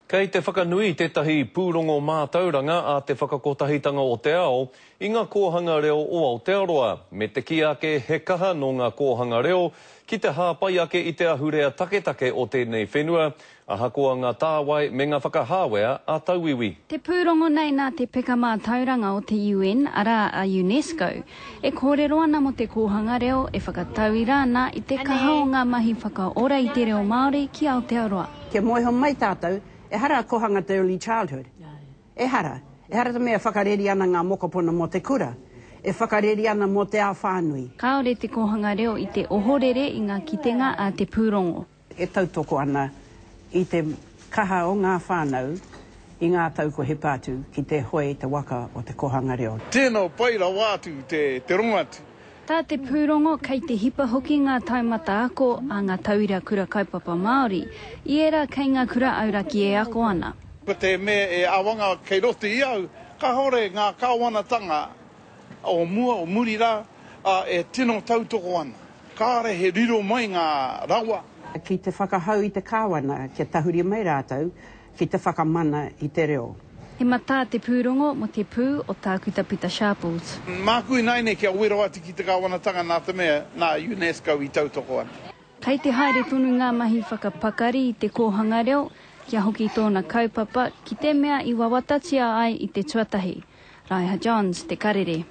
Kei te whakanui tētahi pūrongo mātauranga a Te Whakakotahitanga o te Ao i ngā kōhanga reo o Aotearoa, me te kī ake he kaha nō ngā kōhanga reo ki te hāpai ake i te ahurea taketake o tēnei whenua, ahakoa ngā tāwai me ngā whakahāwea a tauiwi. Te pūrongo nei nā te peka mātauranga o te UN, arā a UNESCO, e kōrero ana mō te kōhanga reo e whakatauira ana i te kaha o ngā mahi whakaora i te reo Māori ki Aotearoa. Kia mōhio mai tātou, ehara a Kohanga te early childhood. Ehara. Ehara te mea e whakareri ana ngā mokopuna mō te kura. E whakareri ana mō te ao whānui. Kāore te kōhanga reo i te ohorere i ngā kitenga a te pūrongo. E tautoko ana i te kaha o ngā whānau i ngā tau kua hipa atu ki te hoe i te waka o te kōhanga reo. Tino pai rawa atu te rongo atu. Tā te pūrongo, kei te hipa hoki ngā taumata ako a ngā tauira kura kaupapa Māori, i ērā kei ngā kura auraki e ako ana. Ko te mea e awanga kei roto i au, kahore ngā kāwanatanga o mua, o muri rā, e tino tautoko ana. Kāre he riro mai ngā rawa. Ki te whakahau i te Kāwana kia tahuri mai rātou ki te whakamana i te reo. He matā te pūrongo mō te pū o Tākuta Pita Sharples. Māku ināianei kia wero atu ki te kāwanatanga nā te mea nā UNESCO i tautoko ana. Kei te haere tonu ngā mahi whakapakari i te kōhanga reo kia hoki tōna kaupapa ki te mea i wawatatia ai i te tuatahi. Raiha Johns, Te Karere.